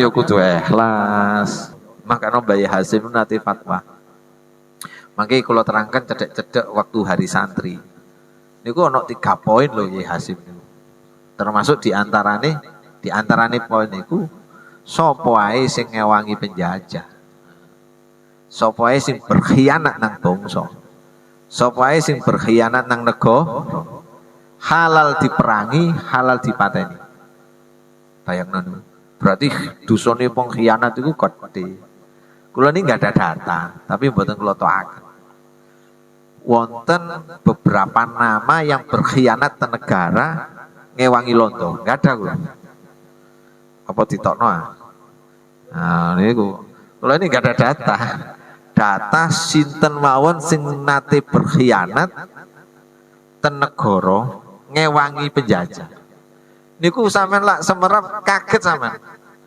Ya kudu ikhlas. Makanya Mbah Hasim nanti fatwa. Makanya kalau terangkan cedek-cedek waktu hari santri. Niku ono 3 poin loh Yai Hasim niku. Termasuk di antarane poin niku sapa ae sing ngewangi penjajah. Sapa ae sing berkhianat nang bangsa. Sapa ae sing berkhianat nang negara. Halal diperangi, halal dipateni. Bayangno niku. Berarti dosane pengkhianat itu gede. Kula ini nggak ada data, tapi mboten kula toaken. Wonten beberapa nama yang berkhianat ke negara, ngewangi londo, nggak ada kula. Apa ditokno ah? Nah, niku. Kula ini nggak ada data. Data sinten mawon sing nate berkhianat ten negara, ngewangi penjajah. Niku sampean lak semerap kaget sampean.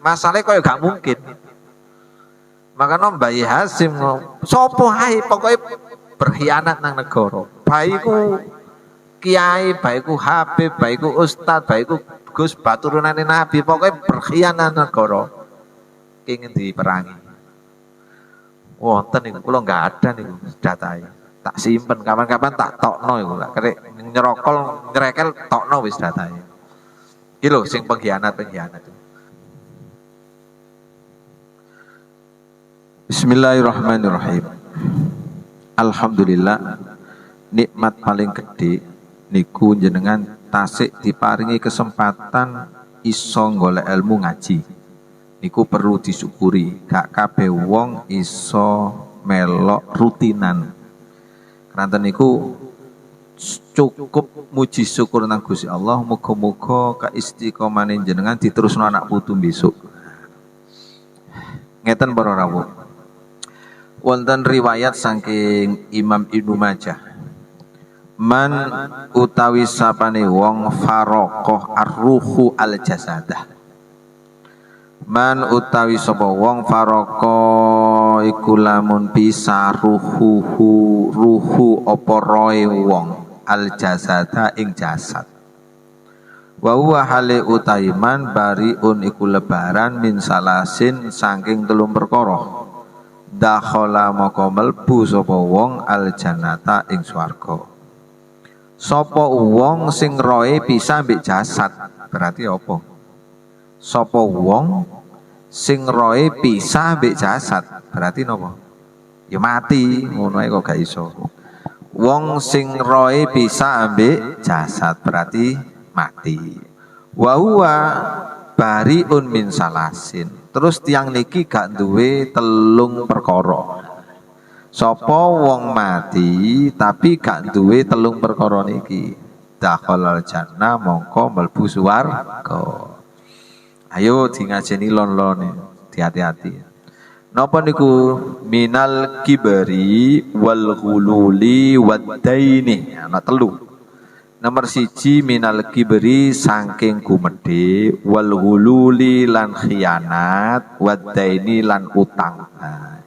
Masalahnya kok gak mungkin. Makanya Mbah Hasim, sopo ae pokoknya berkhianat nang negara. Bae iku kiai, bae iku habib, bae iku ustad, bae iku Gus baturunane Nabi, pokoknya berkhianat negara ingin diperangi. Wonten niku kula enggak ada niku datae. Tak simpen, kapan-kapan tak tokno iku. Lak kerek nyerokol nyerekel tokno wis datae. Iki lho sing pengkhianat-pengkhianat. Bismillahirrahmanirrahim. Alhamdulillah, nikmat paling gede niku jenengan tasik diparingi kesempatan iso golek ilmu, ngaji. Niku perlu disyukuri. Gak kabeh wong iso melok rutinan. Keranten niku cukup muji syukur nang Gusti Allah, muga-muga keistiqomahane jenengan diterusno anak putu besok. Ngeten para rawuh. Wonten riwayat saking Imam Ibnu Majah. من utawi sapane wong فارق الروح الجسد. من utawi sapa wong فارق iku lamun pisah روحه ruhu apa roe wong الجسد ing jasad. وهو hale utawi من بريء iku lebaran من ثلاث saking telung perkara. دخل moko melbu sapa wong الجنة ing swarga. Sapa wong sing roe pisah mbek jasad, berarti apa? Sapa wong sing roe pisah mbek jasad, berarti napa? Ya mati, ngono ae kok gak iso. Wong sing roe pisah ambek jasad berarti mati. وهو بريء من ثلاث. Terus tiang niki gak duwe telung perkara. Sapa wong mati tapi gak duwe telung perkara niki. دخل الجنة mongko mlebu swarga. Ayo di ngajeni lon-lone, hati-hati. Napa niku? من الكبر والغلول والدين. Ana telu. Nomor 1 من الكبر saking gumedhe, والغلول lan khianat, والدين lan utang. Nah,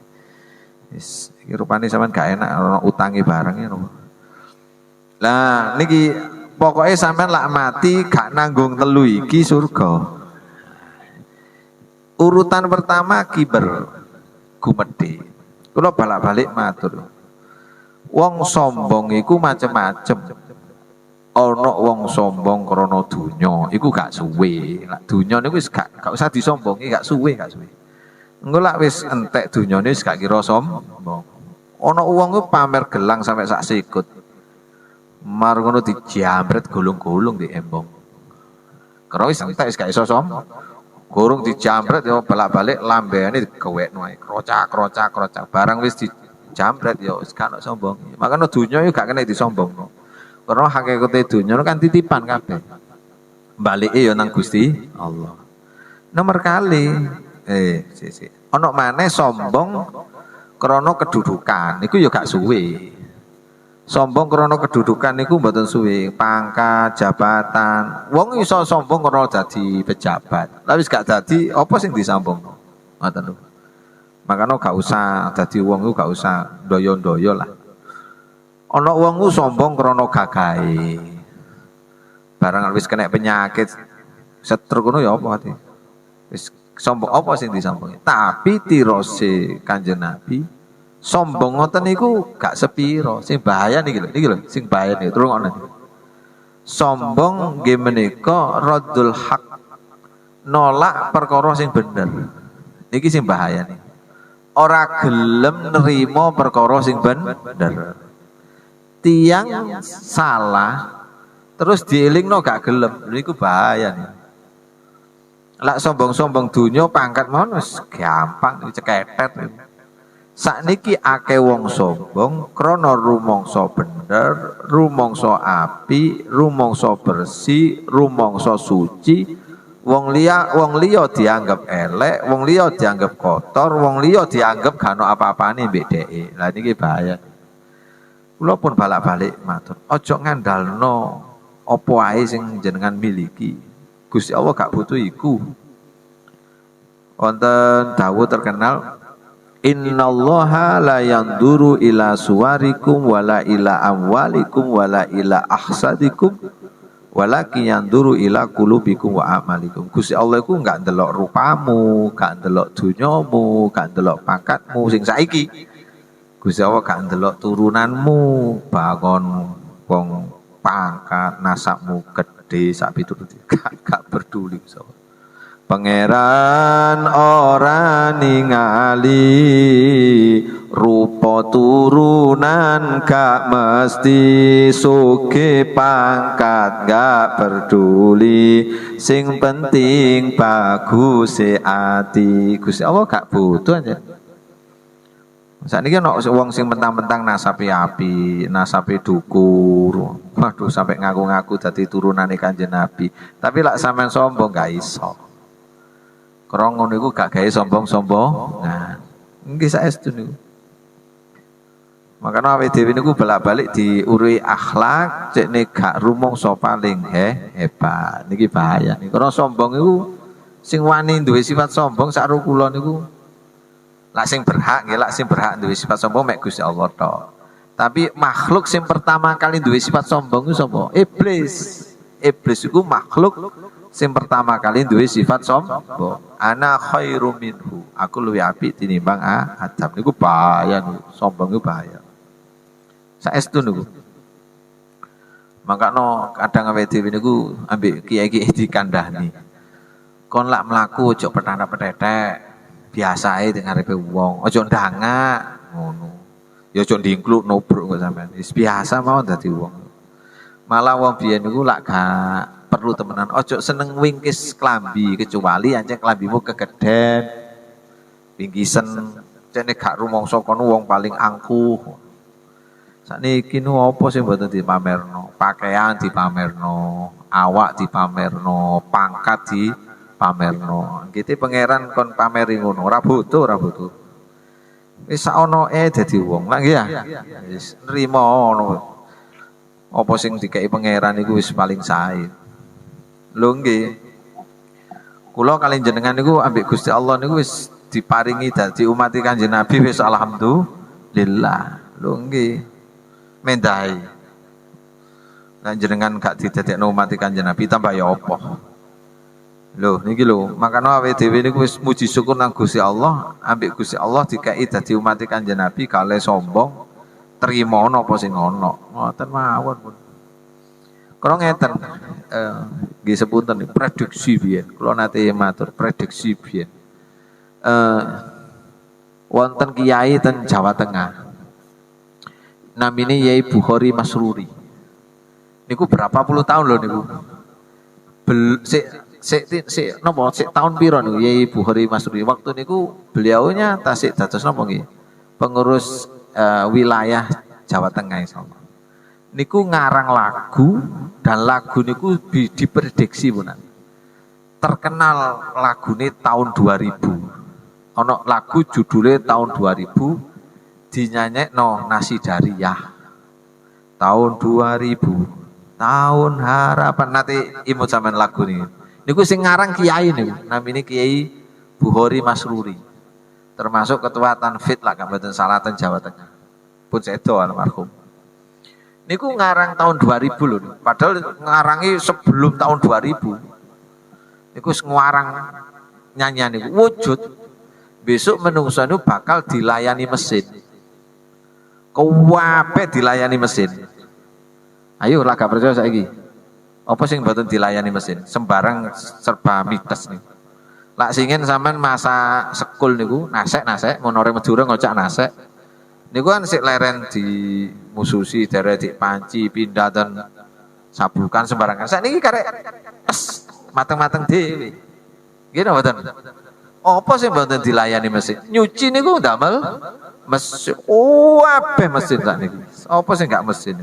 wis iki rupane sampean gak enak ana utangi bareng ya. Lah niki pokoknya sampean lak mati gak nanggung telu iki surga. Urutan pertama كبر, gumedhe. Kula balak-balik matur. Wong sombong iku macem-macem. Ana wong sombong krana donya, iku gak suwe. Lak donya niku wis gak usah disombongi, gak suwe, gak suwe. Engko lak wis entek dunyane wis gak kira sombong. Ana wong ku pamer gelang sampai sak sikut. Mar ngono dijambret gulung-gulung di embong. Karena wis entek, wis gak iso sombong. Gurung dijambret ya balak-balik lambene digewekno ae. Krocak krocak krocak. Barang wis dijambret ya wis gak ono sombong. Makane donya yo gak kena disombongno. Karena hakikate donya kan titipan kabeh. Balike ya nang Gusti Allah. Nomor kali eh si, si. Ono maneh sombong krana kedudukan, iku ya gak suwe. Sombong krana kedudukan niku mboten suwe, pangkat, jabatan. Wong iso sombong krana dadi pejabat. Tapi wis gak dadi, apa sing disombongno? Ngoten lho. Makanya gak usah dadi wong iku gak usah doyo-doyo lah. Ana wong ku sombong krana gagahe. Barang wis kena penyakit stroke ngono ya apa ati? Wis Sombong apa sing disombongi? Tapi tirose Kanjeng Nabi sombong ngoten niku gak sepiro. Sing bahaya niki lho, niki lho, sing bahaya niki tulung niki. Sombong nggih menika رد الحق, nolak perkara sing bener. Niki sing bahaya nih. Ora gelem nerima perkara sing bener. Tiang salah terus dielingno gak gelem, niku bahaya nih. Lak sombong-sombong dunya pangkat mawon wis gampang ceketet. Sakniki akeh wong sombong krana rumangsa bener, rumangsa apik, rumangsa bersih, rumangsa suci. Wong liya dianggap elek, wong liya dianggap kotor, wong liya dianggap gak ono apa-apane mbek dheke. Lah niki bahaya. Kula pun balak-balik matur, aja ngandalno apa ae sing jenengan miliki. Gusti Allah gak butuh iku. Wonten dawuh terkenal, إن الله لا ينظر إلى صوركم ولا إلى أموالكم ولا إلى أجسادكم ولكن ينظر إلى قلوبكم وأعمالكم. Gusti Allah iku enggak ndelok rupamu, gak ndelok dunyamu, gak ndelok pangkatmu sing saiki. Gusti Allah gak ndelok turunanmu, bangun wong pangkat nasabmu gede sak piturute, gak peduli Gusti Allah. Pangeran ora ningali rupa turunan, gak mesti sugih pangkat gak peduli, sing penting bagus ati. Gusti Allah gak butuh aja. Saat ini kan wong sing mentang-mentang nasabe apik, nasabe dukur. Waduh, sampai ngaku-ngaku dadi turunane Kanjeng Nabi. Tapi lak sampean sombong gak iso. Krana ngono iku gak gawe sombong-sombong. Nah, nggih saestu niku. Makanya awake dhewe niku bolak-balik diurui akhlak, cekne gak rumangsa paling hebat. Niki bahaya niku. Karena sombong iku sing wani duwe sifat sombong sak kula niku lak sing berhak nggih, lak sing berhak duwe sifat sombong mek Gusti Allah tok. Tapi makhluk sing pertama kali duwe sifat sombong iku sapa? Iblis. Iblis iku makhluk sing pertama kali duwe sifat sombong. أنا خير منه. Aku luwih apik tinimbang Adam. Niku bahaya niku. Sombong iku bahaya. Saestu niku. Makanya kadang awake dhewe niku ambek kiai-kiai dikandhani. Kon lak mlaku aja petana-petetek. Biasae teng ngarepe wong, aja ndangak ngono. Ya aja ndingkluk nobrok kok sampean. Wis biasa mawon dadi wong. Malah wong biyen niku lak gak perlu temenan. Ojo seneng wingkis klambi kecuali ancen klambimu kegeden. Wingkisen cene gak rumangsa kono wong paling angkuh. Sakniki nu apa sing mboten dipamerno? Pakaian dipamerno, awak dipamerno, pangkat dipamerno. Kita Pangeran kon pameri ngono, ora butuh, ora butuh. Wis sakonoe dadi wong. Lah nggih ya. Wis nrimo ngono. Apa sing dikeki Pangeran iku wis paling sae. Lho nggih. Kula kali jenengan niku ambek Gusti Allah niku wis diparingi dadi umat Kanjeng Nabi wis alhamdulillah. Lho nggih. Mendahi. Lah jenengan gak didadekno umat Kanjeng Nabi tambah ya apa? Lho niki lho, makane awake dhewe niku wis muji syukur nang Gusti Allah, ambek Gusti Allah dikai dadi umat Kanjeng Nabi kale sombong, trimo napa sing ana. Ngoten mawon pun. Kalau ngeten, nggih sepunten prediksi biyen. Kula nate matur prediksi biyen. Wonten kiai ten Jawa Tengah. Namine Yai Bukhari Masruri. Niku berapa puluh tahun loh niku. Bel, sik sik sik napa sik tahun piro niku Yai Bukhari Masruri. Waktu niku beliaunya tasik dados napa nggih? Pengurus wilayah Jawa Tengah insyaallah. Niku ngarang lagu dan lagu niku diprediksi pun. Terkenal lagune tahun 2000. Ono lagu judulnya tahun 2000 dinyanyekno Nasyidah tahun 2000, tahun harapan, nanti imut sampean lagu nih. Niku sing ngarang kiai niku namine Kiai Bukhari Masruri, termasuk ketua Tanfidz lah mboten salah ten Jawa Tengah, pun sedo almarhum. Niku ngarang tahun 2000 loh, padahal ngarangi sebelum tahun 2000. Niku ngarang. nyanyian niku wujud. Besok menungso niku bakal dilayani mesin. Kabeh dilayani mesin. Ayo lah, gak percaya saiki. Apa sing mboten dilayani mesin? Sembarang serba mites nih. Lak singen sampean masa sekul niku, nasek-nasek, monore Madura ngocak nasek. Niku kan sik leren di mususi, derek di panci, pindah dan sabukan sembarangan. Sakniki karek tes mateng-mateng dhewe. Nggih napa mboten? Apa sing mboten dilayani mesin? Nyuci niku ndamel mesin. Oh, kabeh mesin sakniki. Apa sing gak mesin?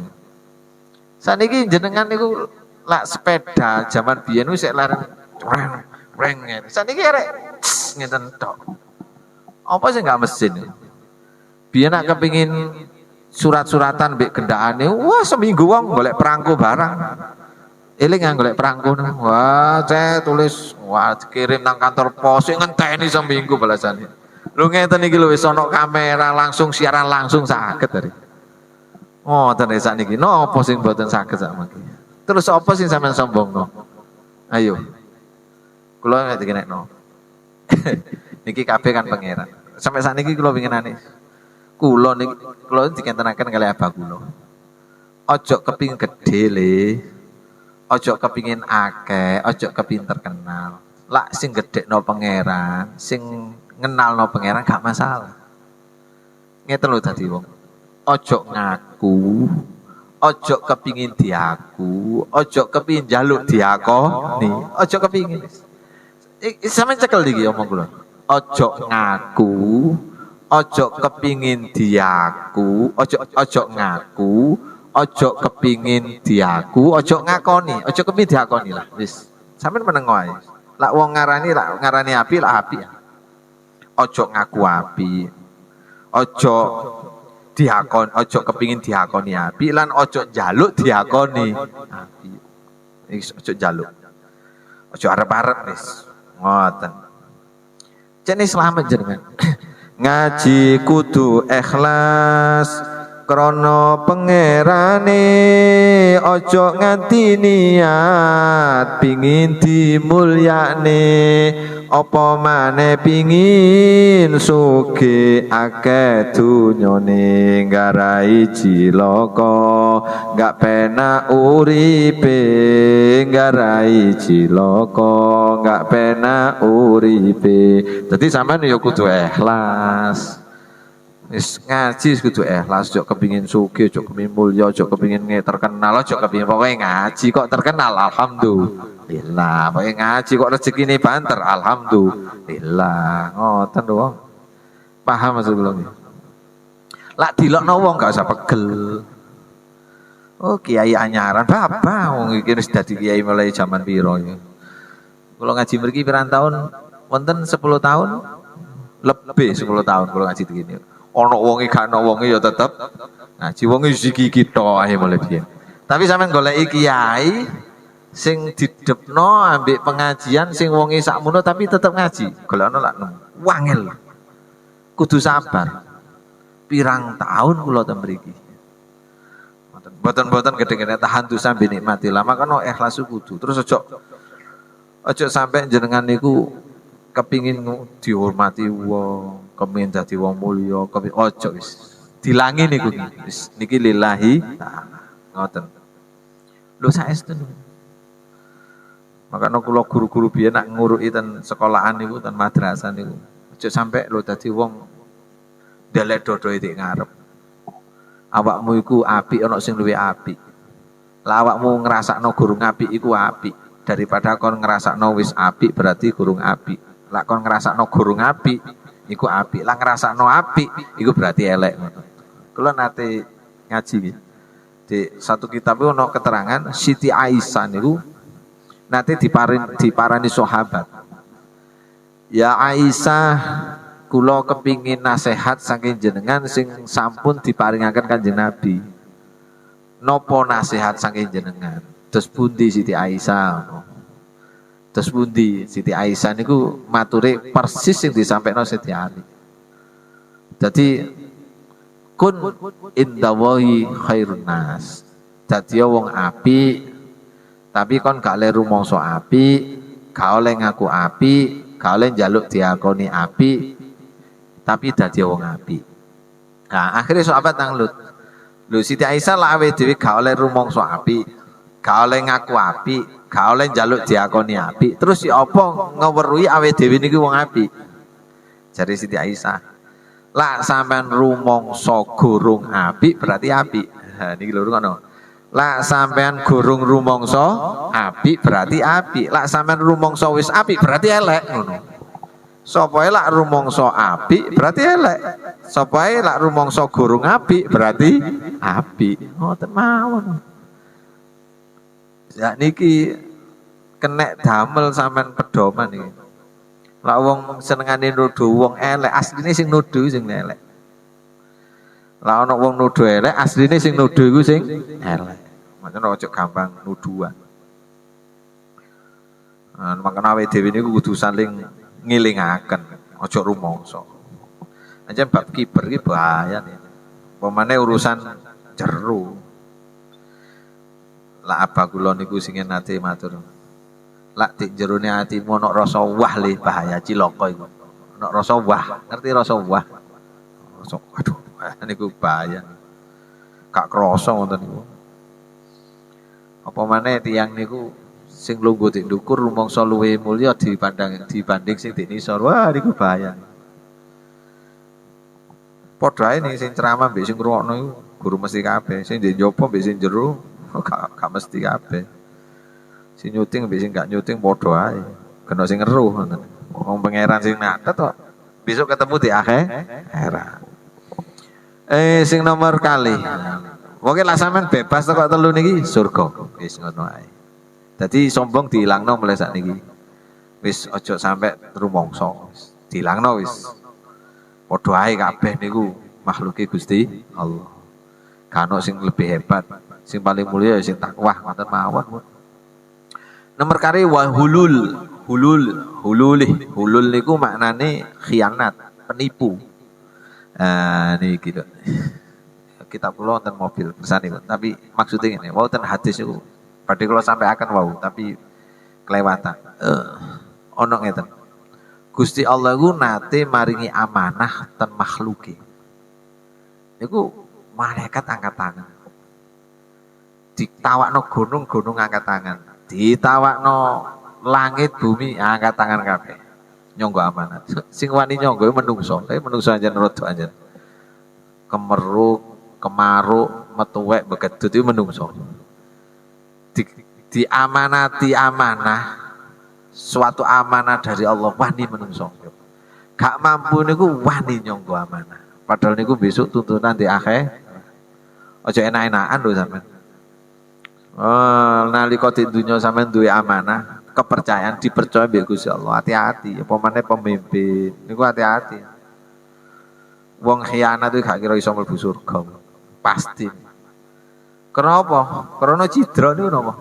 Sakniki jenengan niku lak sepeda zaman biyen wis sik leren reng reng. Sakniki arek ngeten tok. Apa sing gak mesin? Biyen nak kepingin surat-suratan mbek gendakane, wah, seminggu wong golek perangko barang. Eling nggak golek perangko? Wah, saya tulis, wah, dikirim nang kantor pos, ngenteni seminggu balasannya. Lu ngeten iki lho, wis ana kamera langsung, siaran langsung saged dari. Oh, ngoten sakniki. Napa sing mboten saged sakmangke? Terus apa sing sampean sombongno? Ayo. Kula nek dikenekno. Niki kabeh kan Pangeran. Sampai saat niki kula winginane. Kula niki kula dikentenaken kali abah kula. Ojo kepingin gede le. Ojo kepingin akeh, ojo kepingin terkenal. Lak sing gedhekno Pangeran, sing ngenalno Pangeran gak masalah. Ngeten lho dadi wong. Ojo ngaku, ojo kepingin diaku, ojo kepingin jaluk diakoni, ojo kepingin. Sampeyan cekel iki omong kula. Ojo ngaku, ojo kepingin diaku, ojo ojo ngaku, ojo kepingin diaku, ojo ngakoni, ojo kepingin diakoni lah. Wis. Sampeyan meneng wae. Lak wong ngarani, lak ngarani apik, lak apik. Ojo ngaku apik. Ojo diakon, ojo kepingin diakoni apik lan ojo njaluk diakoni apik. Wis, ojo njaluk. Ojo arep-arep wis. Ngoten. Jane selamat jenengan. Ngaji kudu ikhlas krana Pangerane, ojo nganti niat pingin dimulyakne, apa maneh pingin sugih akeh dunyane, nggarai cilaka gak penak uripe, nggarai cilaka gak penak uripe. Dadi sampean ya kudu ikhlas. Wis ngaji kudu ikhlas, ojo kepingin sugih, ojo kepingin mulya, ojo kepingin terkenal, ojo kepingin, pokoknya ngaji kok terkenal alhamdulillah. Pokoknya ngaji kok rezekine banter alhamdulillah. Ngoten lho wong. Paham maksud kula nggih? Lak dilokno wong gak usah pegel. Oh, kiai anyaran, bapak wong iki wis dadi kiai mulai zaman piro iki. Kula ngaji mriki pirang tahun? Wonten 10 tahun? Lebih 10 tahun kula ngaji begini. Ono wonge gak ono wonge ya tetep ngaji, wonge iki iki tok ae mulai biyen. Tapi sampean goleki kiai sing didepno ambek pengajian sing wonge sakmono tapi tetep ngaji. Golekno lak nemu. Wangel. Kudu sabar. Pirang tahun kula ten mriki. Mboten-mboten gede-gede tahan tuh sampai nikmati lama kan ikhlas kudu. Terus ojo ojo sampai jenengan niku kepingin dihormati wong, kepingin dadi wong mulya, kepingin, ojo wis. Dilangi niku wis, niki lillahi ta'ala. Ngoten. Lho, saestu niku. Makanya kula guru-guru biyen nak nguruki ten sekolahan niku, ten madrasah niku. Ojo sampai lho dadi wong ndelek dodo tik ngarep. Awakmu iku apik, ana sing luwih apik. Lah, awakmu ngrasakno gurung apik iku apik daripada kon ngrasakno wis apik berarti gurung apik. Lah, kon ngrasakno gurung apik iku apik. Lah, ngrasakno apik iku berarti elek ngono. Kula nate ngaji nggih. Di satu kitab itu ono keterangan Siti Aisyah niku nate diparani sahabat. "Ya Aisyah, kula kepingin nasihat saking jenengan sing sampun diparingaken Kanjeng Nabi. Nopo nasihat saking jenengan?" Terus pundi Siti Aisyah? Terus pundi Siti Aisyah niku mature persis sing disampaikan Siti Ali. Jadi kun indallahi khairun nas. Dadi wong apik, tapi kon gak le rumangsa apik, gak oleh ngaku apik, gak oleh njaluk diakoni apik, tapi dadi wong apik. Nah, akhirnya sahabat tanglet. Lho, Siti Aisyah lah awake dhewe gak oleh rumangsa apik, gak oleh ngaku apik, gak oleh njaluk diakoni apik. Terus si apa ngeweruhi awake dhewe niki wong apik? Jare Siti Aisyah, lah sampean rumangsa gurung apik berarti apik. Ha, niki lho, ngono. Lah sampean gurung rumangsa apik berarti apik. Lah sampean rumangsa wis apik berarti elek, ngono. Sapa lak rumangsa apik berarti elek. Sapa lak rumangsa gurung apik berarti apik. Ngoten mawon. Ya niki kenek damel sampean pedoman iki. Lah wong senengane nuduh wong elek, asline sing nuduh sing elek. Lah ana wong nuduh elek, asline sing nuduh iku sing elek. Makanya ojo gampang nuduhan. Nah, makanya awake dhewe niku kudu saling ngilingaken, ojo rumangsa. Ancen bab kiber iki bahaya nih. Pemane urusan jero. Lah abah kula niku sing nate matur. Lak di jerone atimu ana rasa wah le, bahaya, cilaka iku. Ana rasa wah, ngerti rasa wah? Rasa aduh, niku bahaya. Gak krasa ngoten niku. Apa maneh tiyang niku sing lungguh di ndukur rumangsa luwih mulya dipandang dibanding sing di nisor. Wah, niku bahaya. Padha ae ning sing ceramah mbek sing ngrungokno iku guru mesti kabeh, sing di njaba mbek sing jero gak mesti kabeh. Sing nyuting mbek sing gak nyuting padha ae. Kena sing ngeruh ngoten. Wong Pangeran sing nyatet kok. Besok ketemu di akhir era. Sing nomor kalih. Pokoke lah sampean bebas kok telu niki surga. Wis ngono ae. Dadi sombong diilangno mulai sakniki. Wis aja sampe rumangsa. Diilangno wis. Padha ae kabeh niku makhluke Gusti Allah. Gak ono sing lebih hebat. Sing paling mulia ya sing takwa, ngoten mawon. Nomor kalih wa hulul, hulul, hululih. Hulul niku maknane khianat, penipu. Nah, niki lho. Kitab kula wonten mobil kersane, tapi maksudnya ngene, wonten hadis niku badhe kula sampaikan wau, tapi kelewatan. Ono ngeten. Gusti Allah ku nate maringi amanah ten makhluke. Niku malaikat angkat tangan. Ditawakno gunung, gunung angkat tangan. Ditawakno langit bumi angkat tangan kabeh. Nyonggo amanat. Sing wani nyonggo menungso, tapi menungso anjen rada anjen. Kemeruk, kemaruk, metuwek, begedut itu menungso. Diamanati amanah, suatu amanah dari Allah, wani menungso. Gak mampu niku wani nyonggo amanah. Padahal niku besok tuntunan di akhir. Ojo enak-enakan lho sampean. Oh, nalika di dunya sampean duwe amanah, kepercayaan, dipercaya mbek Gusti Allah. Hati-hati, apa maneh pemimpin. Niku hati-hati. Wong khianat itu gak kira iso mlebu surga. Pasti. Kenapa? Karena cidra niku napa?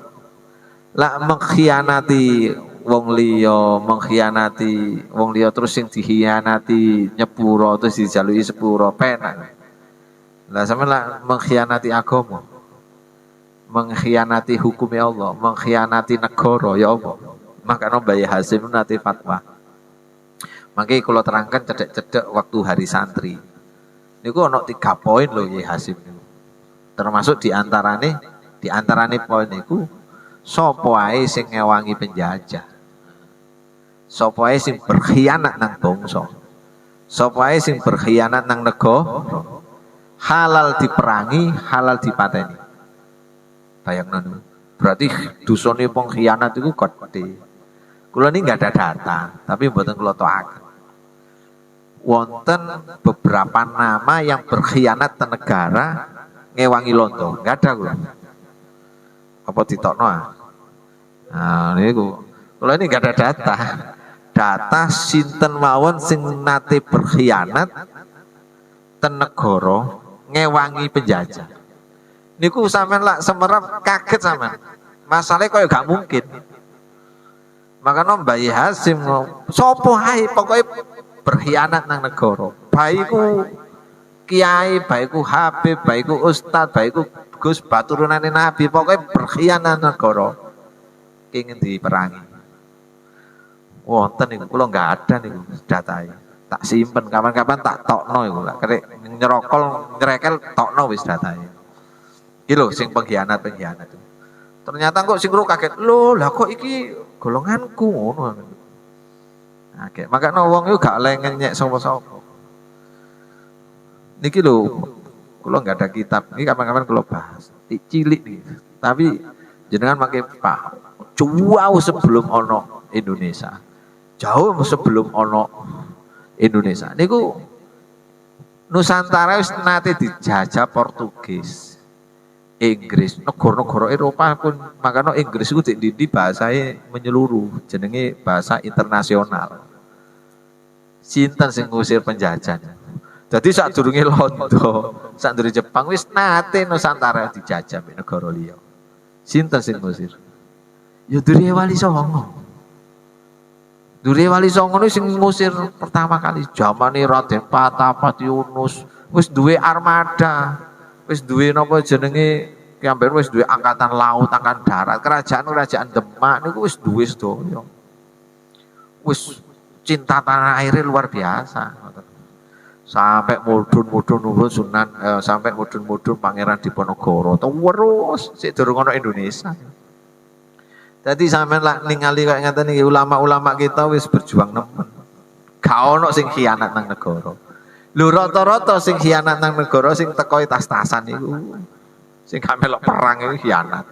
Lah mengkhianati wong liya, mengkhianati wong liya terus sing dikhianati nyepuro terus dijaluki sepuro, penak. Lah sampean lah mengkhianati agama, mengkhianati hukumnya Allah, mengkhianati negara, ya Allah. Makanya Mbah Hasim nanti fatwa. Makanya kalau terangkan cedek-cedek waktu hari santri. Niku ono 3 poin loh Yai Hasim niku. Termasuk di antarane poin niku sapa ae sing ngewangi penjajah. Sapa ae sing berkhianat nang bangsa. Sapa ae sing berkhianat nang negara. Halal diperangi, halal dipateni. Bayangno. Berarti dosane pengkhianat itu gede. Kula ini nggak ada data, tapi mboten kula toaken. Wonten beberapa nama yang berkhianat ke negara, ngewangi londo, nggak ada kula. Apa ditokno ah? Nah, niku. Kula ini nggak ada data. Data sinten mawon sing nate berkhianat ten negara, ngewangi penjajah. Niku sampean lak semerap kaget sampean. Masalahnya koyo gak mungkin. Makanya Mbah Hasim sopo ae pokoknya berkhianat nang negara. Bae iku kiai, bae iku habib, bae iku ustad, bae iku Gus baturunane Nabi, pokoknya berkhianat negara. Kenging diperangi. Wonten niku kula enggak ada niku datae. Tak simpen kapan-kapan tak tokno iku lah. Kerek nyerokol nyerekel tokno wis datae. Iki lho sing pengkhianat-pengkhianat. Ternyata kok sing kaget, lho lah kok iki golonganku ngono. Oke, makanya wong itu gak oleh ngenyek sapa-sapa. Niki lho, kula nggak ada kitab. Ini kapan-kapan kula bahas. Cilik nih. Tapi jenengan makin paham. Jauh sebelum ono Indonesia. Jauh sebelum ono Indonesia. Niku Nusantara wis nate dijajah Portugis. Inggris, negara-negara Eropa pun, makanya Inggris itu di bahasanya menyeluruh, jenenge bahasa internasional. Sinten sing ngusir penjajah? Jadi saat durunge Londo, saat durunge Jepang wis nate Nusantara dijajah mbek negara liya. Sinten sing ngusir? Ya Duriye Wali Songo. Duriye Wali Songo niku sing ngusir pertama kali zamane Raden Patah, Yunus, wis duwe armada, wis duwe napa jenenge kiamben, wis duwe angkatan laut, angkatan darat, kerajaan-kerajaan Demak niku wis duwe sedaya. Wis cinta tanah airnya luar biasa. Sampai mudun-mudun nurun Sunan, sampai mudun-mudun Pangeran Diponegoro, terus sik durung ono Indonesia. Jadi sampean lah ningali kayak ngeten iki, ulama-ulama kita wis berjuang nemen. Gak ono sing khianat nang negara. Lho, rata-rata sing khianat nang negara sing teko tas-tasan iku. Sing gak melok perang iku khianat.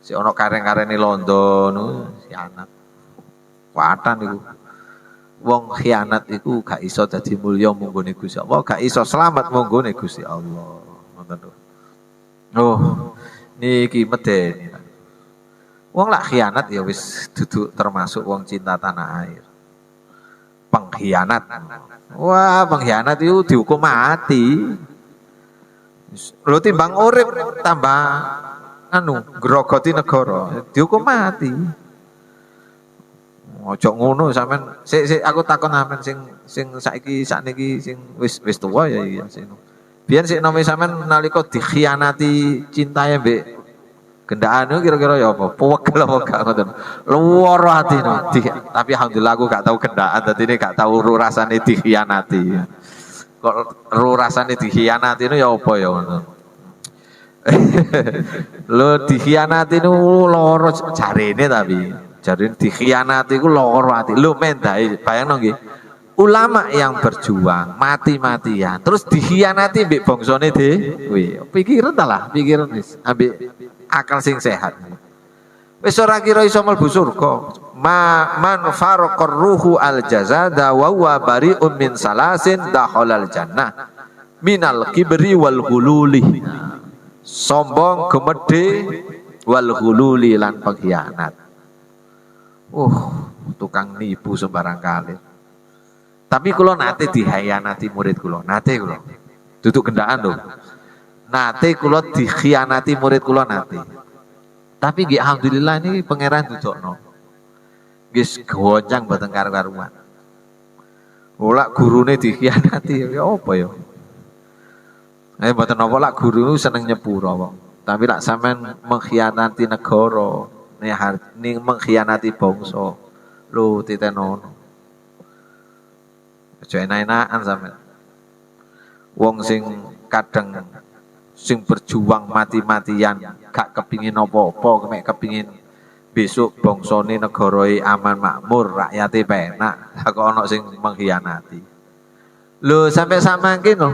Si ono kareng-karene londo nu khianat. Watan iku. Wong khianat iku gak iso dadi mulya munggone Gusti Allah, gak iso selamat munggone Gusti Allah. Ngoten lho. Oh, niki medeni. Wong lak khianat ya wis duduk termasuk wong cinta tanah air. Pengkhianat. Wah, pengkhianat itu dihukum mati. Lho, timbang urip tambah anu grogoti negara, dihukum mati. Ojo ngono sampean. Sik sik, aku takon sampean sing sing saiki sakniki sing wis wis tuwa ya iki sing. Biyen sik nome sampean nalika dikhianati cintae mbek gendaan itu kira-kira ya apa? Pegel apa gak ngoten? Luwara ati no. Tapi alhamdulillah aku gak tau gendaan, dadi ini gak tau ru rasane dikhianati. Kok ru rasane dikhianati itu ya apa ya ngono. Lho, dikhianati itu loro jarene, tapi jarene dikhianati iku loro ati. Lho, mendai bayangno nggih. Ulama yang berjuang mati-matian terus dikhianati mbek bangsane dhewe. Pikiran ta lah, pikiran wis ambek akal sing sehat. Wis ora kira iso mlebu surga. Ma man faraqar ruhu al jazada wa huwa bari'un min salasin dakhalal jannah. Minal kibri wal ghululi. Sombong, gemede, wal ghululi lan pengkhianat. Tukang nipu sembarang kali. Tapi kula nate dikhianati murid kula, nate kula. Duduk gendaan lho. Nate kula dikhianati murid kula nate. Tapi nggih alhamdulillah ini Pangeran dudukno. Nggih goncang mboten karu-karuan. Ora gurune dikhianati ya apa ya? Eh, mboten napa lak guru seneng nyepuro kok. Tapi lak sampean mengkhianati negara, nih mengkhianati bangsa, lho, titenono. Aja enak-enakan sampean. Wong sing kadang sing berjuang mati-matian, gak kepingin apa-apa, mek kepingin besok bangsane negarane aman makmur, rakyate penak, kok ana sing mengkhianati. Lho, sampai samangkin lho.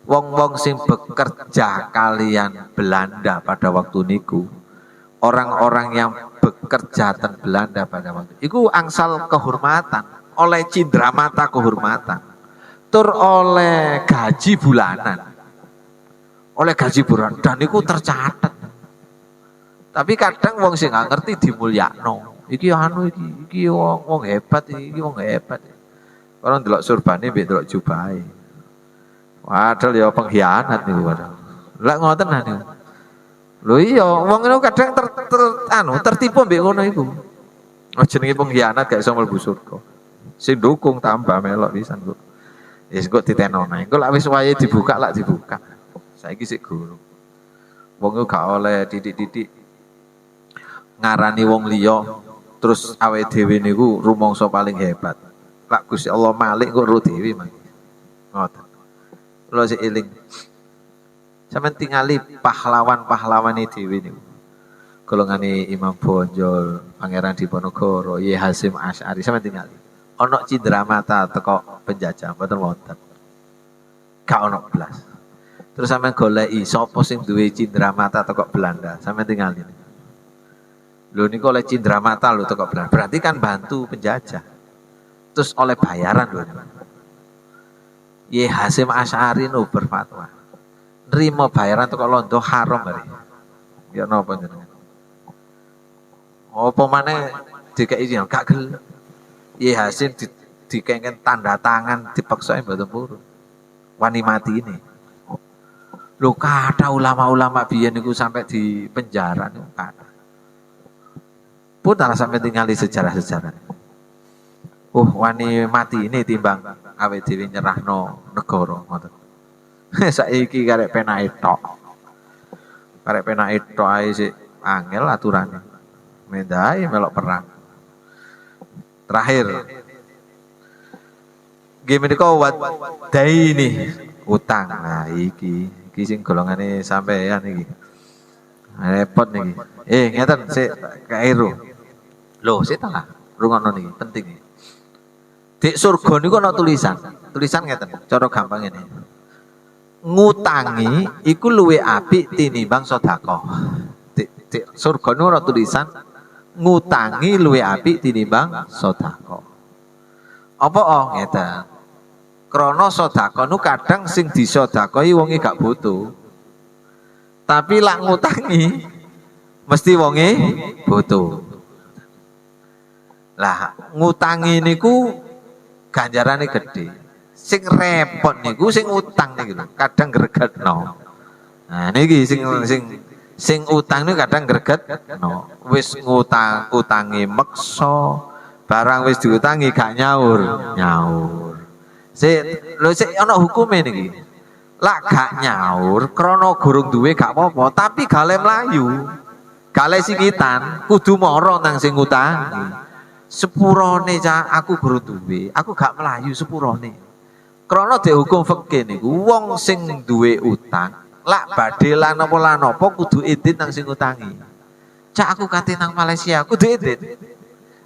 Wong-wong sing bekerja kalian Belanda pada waktu niku, orang-orang yang bekerja ten Belanda pada waktu iku angsal kehormatan, oleh cindera mata kehormatan, tur oleh gaji bulanan, oleh gaji bulanan dan itu tercatat. Tapi kadang wong sing gak ngerti dimulyakno. Iki anu iki, iki wong wong hebat, iki wong hebat. Orang delok surbane mbek delok jubahe. Padahal ya pengkhianat niku padahal. Lah, ngoten nah niku. Lho iya, wong itu kadang ter, ter anu tertipu mbek ngono iku. Oh, jenenge pengkhianat gak iso mlebu surga. Sing dukung tambah melok pisan kok. Ya kok ditenono. Engko lak wis wayahe dibuka lak dibuka. Saiki sik guru. Wong iku gak oleh didik-didik ngarani wong liya. Terus awake dhewe niku rumangsa paling hebat. Lak Gusti Allah malik kok ro dhewe mangke. Ngoten. Kula sik eling. Sampeyan tingali pahlawan-pahlawane dhewe niku. Golongane Imam Bonjol, Pangeran Diponegoro, Yai Hasyim Asy'ari, sampeyan tingali. Ana cindera mata teko penjajah, mboten wonten. Gak ono blas. Terus sampeyan goleki sapa sing duwe cindera mata teko Belanda, sampeyan tingali. Lho, niku oleh cindera mata lho teko Belanda. Berarti kan bantu penjajah. Terus oleh bayaran lho. Yai Hasyim Asy'ari nu berfatwa. Nerima bayaran teko londo haram bari. Ya napa jenengan? Apa maneh dikeki gak gelem. Yai Hasyim dikengken tanda tangan, dipaksa, mboten purun. Wani mati ini. Lho, kata ulama-ulama biyen niku sampai di penjara niku kata. Pun sampai tingali sejarah-sejarah. Wani mati ini timbang awake dhewe nyerahno negara ngoten. Saiki karek penake tok. Karek penake tok ae sik angel aturane. Mendai melok perang. Terakhir. Nggih menika wadaini, utang. Nah, iki iki sing golongane sampeyan iki. Repot niki. Eh, ngeten sik kairu. Lho, sik ta lah. Rungokno niki, penting iki. Di surga niku ana tulisan. Tulisan ngeten, cara gampang ini. Ngutangi iku luwih apik tinimbang sedekah. Di surga niku ana tulisan ngutangi luwih apik tinimbang sedekah. Apa oh ngeten. Krana sedekah nu kadang sing disedekahi wonge gak butuh. Tapi lak ngutangi mesti wonge butuh. Lah, ngutangi niku ganjarane gede. Sing repot niku sing utang niku lho, kadang gregetno. Nah, niki sing sing sing utang niku kadang gregetno. Wis ngutang utangi meksa, barang wis diutangi gak nyaur, nyaur. Sik lho, sik ana hukume niki. Lak gak nyaur krana gurung duwe gak apa-apa, tapi gale mlayu. Gale singitan, kudu mara nang sing ngutangi. Sepurone, Cak, aku gurung duwe, aku gak mlayu, sepurone. Krana dek hukum fikih niku wong sing duwe utang, lak badhe lan apa lan apa kudu idin nang sing ngutangi. Cak, aku kate nang Malaysia, kudu idin.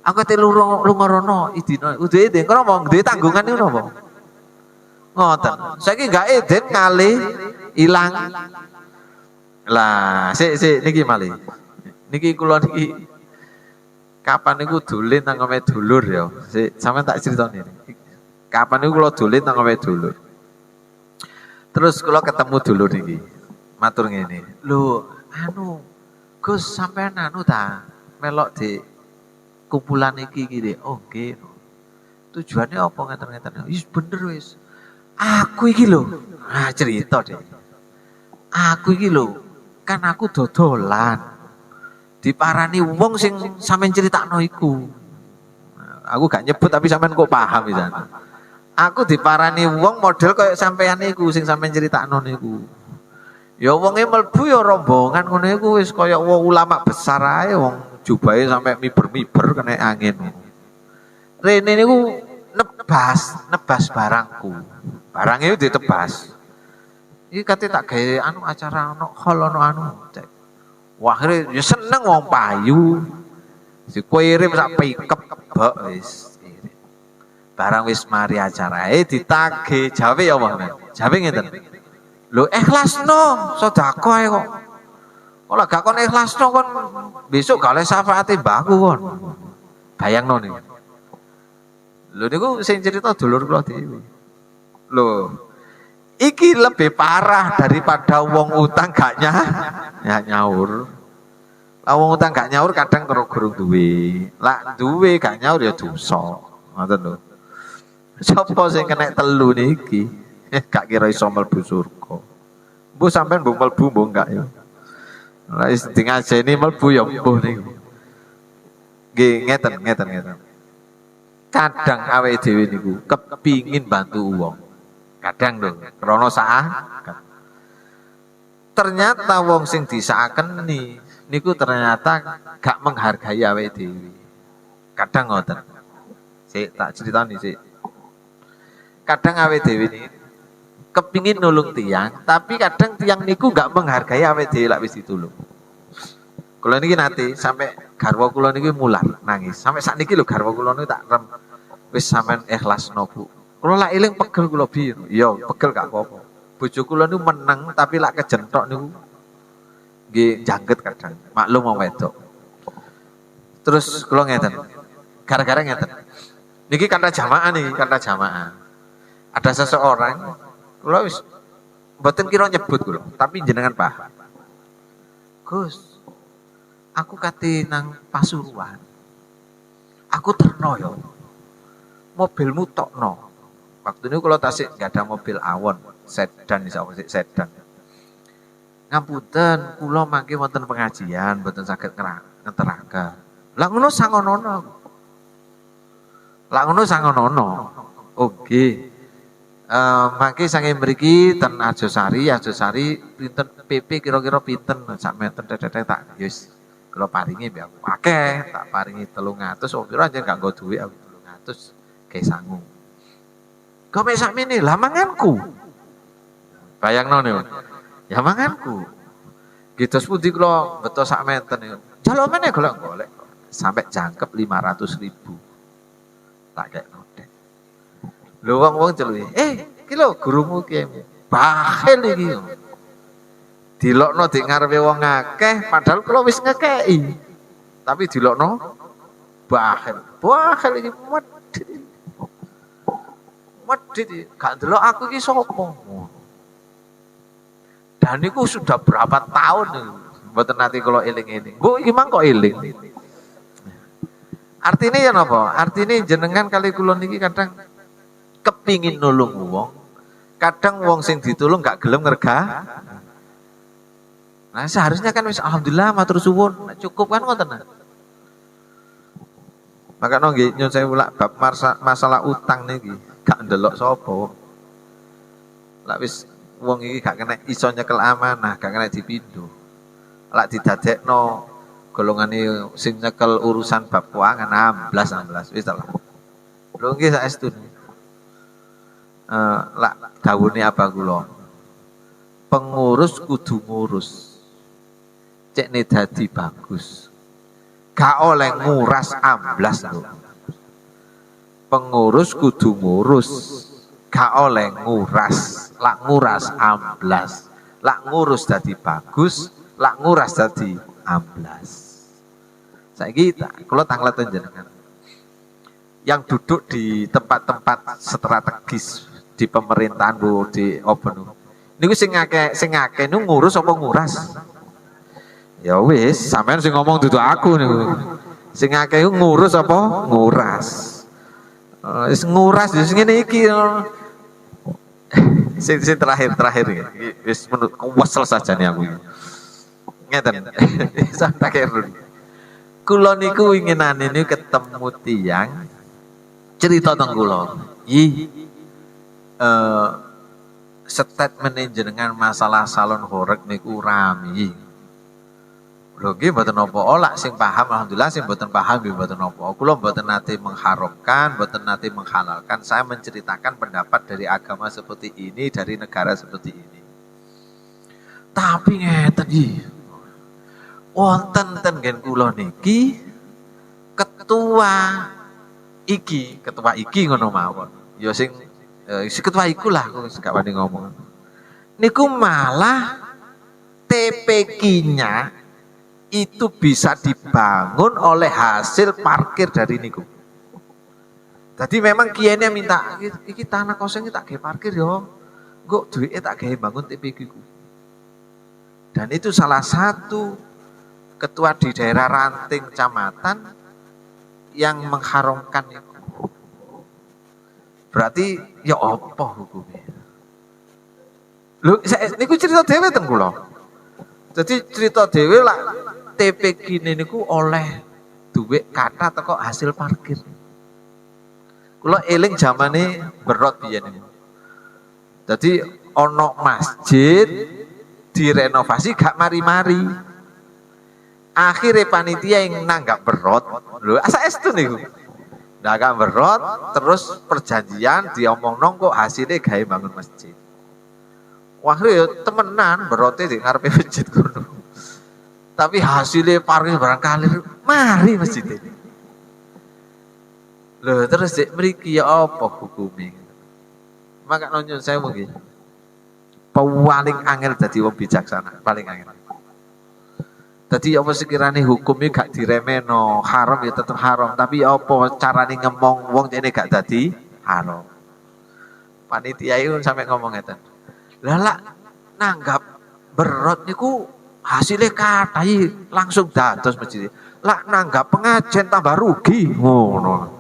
Aku kate lunga lunga rono, idin, kudu idin. Krana wong duwe tanggungan niku napa? Ngoten. Saiki gak idin ngalih ilang. Lah, sik sik niki malih. Niki kula niki kapan niku dolen nang omahe dulur ya. Sik, sampean tak critani. Kapan niku kula dolen nang omahe dulur. Terus kula ketemu dulur niki. Matur ngene. "Lho, anu Gus, sampean anu ta melok di kumpulan iki iki." "Oh, nggih." "Tujuannya apa ngeten-ngeten?" "Wis bener wis. Aku iki lho." Ah, cerita deh. "Aku iki lho, kan aku dodolan. Diparani wong sing sampean critakno iku." Aku gak nyebut, tapi sampean kok paham pisan. "Aku diparani wong model koyo sampean iku sing sampean critakno niku. Ya wonge mlebu ya rombongan ngono iku, wis kaya wong ulama besar ae, wong jubahe sampai miber-miber kena angin. Rene niku nebas, nebas barangku. Barangnya itu ditebas. Iki kate tak gawe anu acara ono haul ono anu. Wah, akhirnya ya seneng wong payu. Dikirim sak pickup bek wis. Barang wis mari acarae ditagih, jawe ya apa? Jawe ngeten. Lho, ikhlasno, sedekah ae kok. Kok lah gak kon ikhlasno, kon besok gak oleh syafaate mbahku kon." Bayangno niku. Lho, niku sing cerita dulur kula dhewe. Lho, iki lebih parah daripada wong utang gak nyaur. Lah, wong utang gak nyaur kadang terus gurung duwe. Lah, duwe gak nyaur ya dosa. Ngoten lho. Sapa sing kena telu niki? Gak kira iso mlebu surga. Mbuh sampean mbuh mlebu mbuh enggak ya. Lah, wis di ngajeni mlebu ya mbuh niku. Nggih ngeten ngeten ngeten. Kadang awake dhewe niku kepingin bantu wong. Kadang lho, krana saah. Ternyata wong sing disakeni niku ternyata gak menghargai awake dhewe. Kadang ngoten. Sik tak critani sik. Kadang awake dhewe niki kepingin nulung tiang, tapi kadang tiang niku nggak menghargai awake dhewe lak wis ditulung. Kula niki nate sampai garwa kula niki mular nangis. Sampai saat niki lho garwa kula niku tak rem. Wis, sampean ikhlasno, Bu. Kula lak eling pegel kula bi. Iya, pegel gak apa-apa. Bojo kula niku meneng, tapi lak kejentok niku nggih jangget kadang. Maklum wong wedok. Terus kula ngeten. Gara-gara ngeten. Niki kata jamaah nih, kata jamaah. Ada seseorang, kula wis mboten kira nyebut kula, tapi jenengan paham. "Gus, aku kate nang Pasuruan. Aku terno yo. Mobilmu tokno." Waktu ini kalau tasik nggak ada mobil Awon, sedan insya sedan. "Ngapunten, kula mangke wonten pengajian, mboten saged ngeteraken." "Lah, ngono sangonono aku. Lah, ngono sangonono." "Oke. Mangke saking mriki ten Arjosari, Arjosari pinten PP kira-kira pinten sak menten tetet tak wis kula paringi mbek aku. Akeh, tak paringi 300, oh piro anjen gak nggo dhuwit aku 300 kayak sangu. Kok mek sakmene lah manganku. Bayangno niku. Ya manganku. Gitu pundi kula beto sak menten niku. Jaluk meneh, golek golek sampai jangkep 500 ribu. Tak kayak nodek. Lho, wong-wong celuki, "Eh, iki lho gurumu ki bakhil iki." Dilokno di ngarepe wong akeh, padahal kula wis ngekeki. Tapi dilokno bakhil. Bakhil iki, medhit. Medhit gak ndelok aku iki sapa. Dan niku sudah berapa tahun niku. Mboten nate kula eling-eling. Bu, iki mang kok eling. Artinya ya napa? Artinya jenengan kali kula niki kadang kepingin nulung wong, kadang wong sing ditulung gak gelem ngerga. Nah, seharusnya kan wis alhamdulillah, matur suwun, cukup kan ngoten. Nah. Maka nggih nyun sewu, lak bab masalah utang niki gak ndelok sapa. Lak wis wong iki gak kena iso nyekel amanah, gak kena dipindho. Lak didadekno golongane sing nyekel urusan bab keuangan, amblas amblas wis ta lah. Lho nggih, saestu. Lak dawuhne abah kula. Pengurus kudu ngurus. Cekne dadi bagus. Gak oleh nguras, amblas lho. Pengurus kudu ngurus. Gak oleh nguras. Lak nguras amblas. Lak ngurus dadi bagus, lak nguras dadi amblas. Saiki kula tanglet jenengan. Yang duduk di tempat-tempat strategis di pemerintahan, Bu, di opo niku, sing akeh niku ngurus apa nguras? Ya wis, sampean sing ngomong, dudu aku niku. Sing akeh iku ngurus apa nguras? Wis nguras wis ngene iki. Sing sing terakhir terakhir iki wis kesel saja nih aku iki. Ngeten. Sampai dulu. Kula niku winginane niku ketemu tiyang cerita teng kula. "Yi, statement jenengan masalah salon horeg niku rame." "Lho nggih, mboten napa." Oh, lak sing paham alhamdulillah, sing mboten paham nggih mboten napa. Kula mboten nate mengharamkan, mboten nate menghalalkan. Saya menceritakan pendapat dari agama seperti ini, dari negara seperti ini. Tapi ngeten iki. Wonten ten nggen kula niki ketua iki, ketua iki ngono mawon. Ya sing si ketua iku lah, aku gak wani ngomong. Niku malah TPQ-nya itu bisa dibangun oleh hasil parkir dari niku. Jadi memang kiainya minta, "Iki tanah kosong tak gawe parkir yo. Engko duwite tak gawe bangun TPQ ku." Dan itu salah satu ketua di daerah ranting kecamatan yang mengharamkan itu. Berarti ya apa hukumnya? Lho, niku cerita dhewe teng kula. Jadi cerita dhewe lah TPQ niku oleh duit kata teko hasil parkir. Kula eling zamane berot biyen niku. Jadi ono masjid direnovasi gak mari-mari. Akhirnya panitia yang nanggap berot, lho saestu niku. Nanggap berot terus perjanjian diomongno kok hasilnya gawe bangun masjid. Wah, ya temenan berote di ngarepe masjid kono. Tapi hasilnya parkir barang kali mari masjid ini. Loh, terus dek mriki ya apa hukume? Maka nyuwun sewu nggih. Paling angel dadi wong bijaksana, paling angel. Dadi apa sekiranya hukumnya gak diremehno, haram ya tetep haram, tapi apa carane ngomong wong jane gak dadi haram. Panitia itu sampai ngomong ngeten. Lah lak nanggap berot niku hasilnya kathah langsung dados masjid. Lak nanggap pengajian tambah rugi ngono.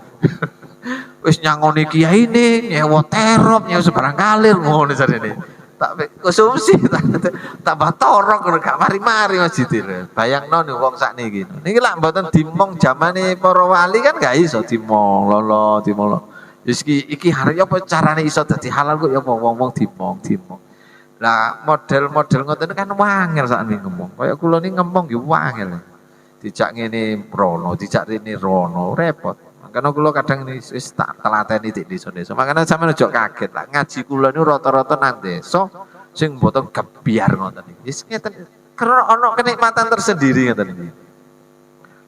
Wis nyangoni kiai ini, nyewa terop, nyewa sebarang kalir ngono jarene. Tak konsumsi tambah torok ngono gak mari-mari masjid. Bayangno nih wong sakniki. Niki lak mboten dimong zamane para wali kan gak iso dimong lolo dimong. Wis iki iki hari apa carane iso dadi halal kok ya apa wong-wong dimong dimong. Lah model-model ngoten kan wangel sakniki ngomong. Kaya kula niki ngomong nggih wangel. Dijak ngene rono, dijak rene rono, repot. Makanya kula kadang ini wis tak telateni di desa-desa. Makanya sampeyan aja kaget lah ngaji kula niku rata-rata nang desa sing mboten gebyar ngoten iki. Wis ngeten karena ono kenikmatan tersendiri ngoten iki.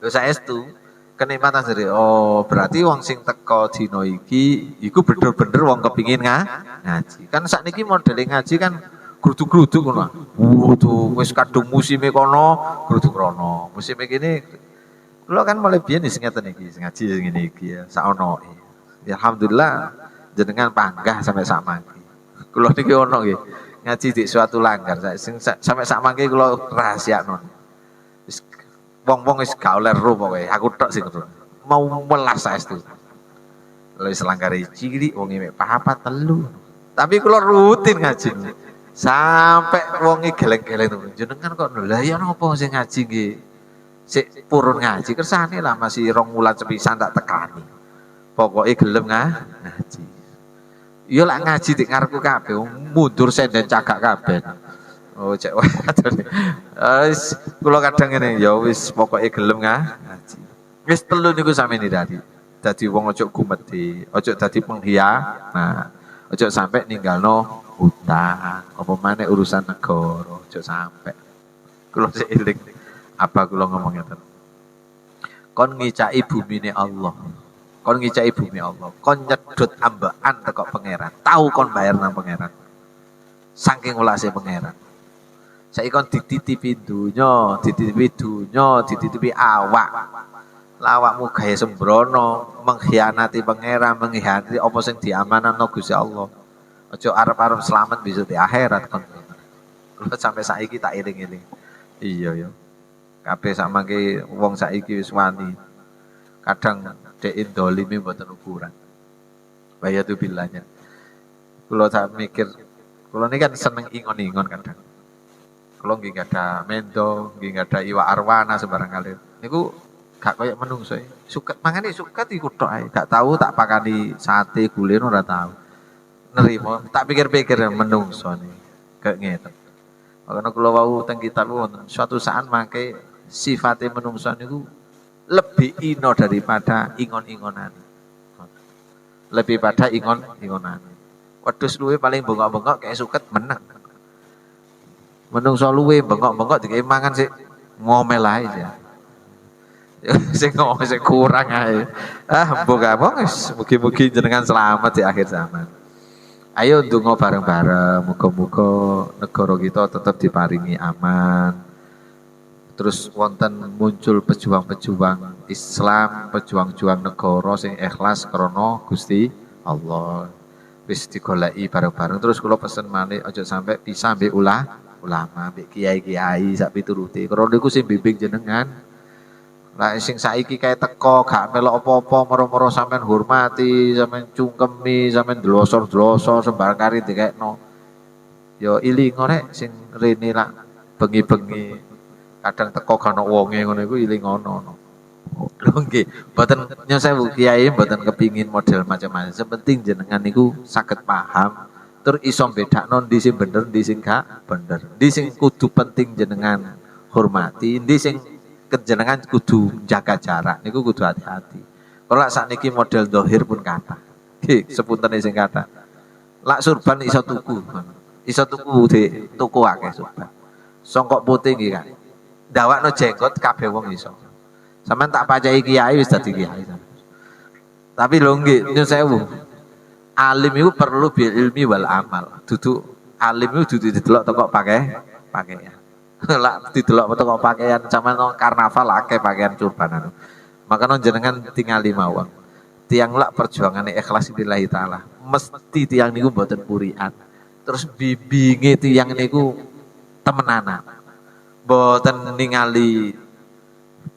Lho saestu kenikmatan sendiri. Oh, berarti wong sing teko dina iki iku bener-bener wong kepingin ngaji. Kan sakniki modele ngaji kan gruduk-gruduk ngono. Wuh, wis kadung musime kono, gruduk rono. Musime kene kula kan mulai biyen wis ngeten iki, ngaji sing ngene iki ya, sakono. Ya alhamdulillah jenengan panggah sampai sak mangke. Kula niki ono nggih, ngaji di suatu langgar sing sampai sak mangke kula rahasiakno. Wis wong-wong wis gak oleh ro pokoke, aku tok sing ro. Mau melas saestu. Lha wis langgare cilik wong mek papat telu. Tapi kula rutin ngaji. Sampai wonge geleng-geleng jenengan kok lha ya napa sing ngaji nggih. Sik purun ngaji kersane lah masih 2 wulan sepisan tak tekani. Pokoke gelem ngaji. Iya lah ngaji di ngarepku kabeh mundur senden cagak kabeh. Oh cek wis kula kadang ngene ya wis pokoke gelem ngaji. Wis telu niku sami tadi. Dadi wong ojo gumedhe, ojo dadi pengkhianat. Nah, ojo sampai ninggalno hutang, apa maneh urusan negara, ojo sampai. Kula sik eling apa kula ngomong ngeten. Kon ngicaki bumine Allah. Kon ngicaki bumi Allah. Kon nyedot ambekan teko Pangeran. Tahu kon bayar nang Pangeran. Saking welase Pangeran. Saiki kon dititipi donya, dititipi donya, dititipi awak. Lawakmu gawe sembrono, mengkhianati Pangeran, mengkhianati apa sing diamanahno Gusti Allah. Aja arep-arep selamat bisa di akhirat kon. Kula sampai saiki tak eling-eling. Iya ya. Kabeh samangke wong saiki wis wani. Kadang dek dolime mboten ukuran. Bayatu billahnya. Kula tak mikir, kula ini kan seneng ingon-ingon kadang. Kula nggih ada mendo, nggih ada iwak arwana sembarang kali. Niku gak koyo menungso. Suket mangane suket iku tok ae. Gak tahu tak pakani sate gule ora tahu. Nerimo, tak pikir-pikir menungso nih. Kayak ngeten. Makanya kula wau teng kitab wonten suatu saat mangke sifatnya menungso niku lebih ino daripada ingon-ingonan. Lebih pada ingon-ingonan. Wedhus luwe paling bengok-bengok kayak suket menang. Menungso luwe bengok-bengok dikei mangan sik ngomel ae ya. Sing ngomong sing kurang ae. Ah, mbok apa wis mugi-mugi jenengan selamat di akhir zaman. Ayo ndonga bareng-bareng, muga-muga negara kita tetap diparingi aman. Terus wonten muncul pejuang-pejuang Islam, pejuang-juang negara sing ikhlas krana Gusti Allah. Wis digoleki bareng-bareng terus kula pesen malih aja sampai pisah mbek ulama, mbek kiai-kiai sak piturute. Krana niku sing bimbing jenengan. Lah sing saiki kae teko gak melok apa-apa, moro-moro sampean hormati, sampean cungkemi, sampean dlosor-dlosor sembarang kari dikekno. Ya ilingo rek sing rene lak bengi-bengi kadang teko gak ono wonge ngono iku ilingono. Lho nggih, mboten nyuwun sewu kiai mboten kepingin model macam-macam. Sing penting jenengan niku saged paham tur iso bedakno ndi sing bener ndi sing gak bener. Ndi sing kudu penting jenengan hormati, ndi sing Jenengan kudu jaga jarak niku kudu hati-hati. Kalau sakniki model dohir pun kathah. Nggih, sepunten sing kathah. Lak surban iso tuku. Iso tuku di tuku akeh surban. Songkok putih nggih kan. Dawakno jenggot kabeh wong iso. Sampeyan tak paceki kiai wis dadi kiai. Tapi lho nggih, nyun sewu. Alim itu perlu bil ilmi wal amal. Duduk alim itu dudu didelok teko pakaian. Lah didelok teko pakaian zaman karnaval akeh pakaian curbanan. Maka jenengan tingali mawon. Tiang lak perjuangane ikhlas lillahi taala. Mesti tiang niku mboten purian. Terus bimbinge tiang niku temenanan. Mboten ningali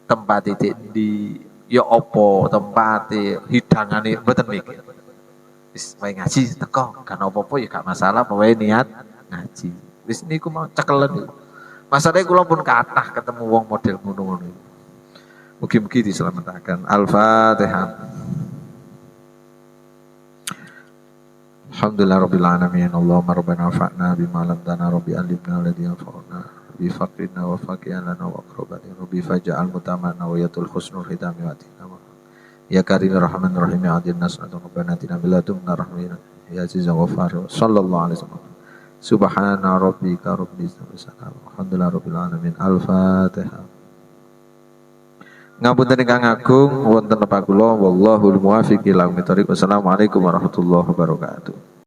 tempat titik di ya opo tempate hidangane mboten mikir. Wis wae ngaji teko, kan apa-apa ya gak masalah, pokoke niat ngaji. Wis niku mau cekelen niku. Masalahnya kula pun kathah ketemu wong model ngono-ngono. Mugi-mugi diselamatkan. Al-Fatihah. Alhamdulillah rabbil alamin. Allahumma rabbana anfa'na bima 'allamtana, rabbi 'allimna alladhi yanfa'una, rabbi faqina wa faqina lana wa qurbatina, rabbi faj'al mutamana wa yatul husnul khitami wa atina. Ya karim rahman rahim ya adil nasnatu rabbana atina bil ladunka rahmatan ya aziz ghaffar. Sallallahu alaihi wasallam. Subhana rabbika rabbil izzati alhamdulillah rabbil alamin. Al-Fatihah. Ngapunten ingkang agung wonten lepak kula, wallahul muwaffiq ila aqwamit thoriq. Wassalamualaikum warahmatullahi wabarakatuh.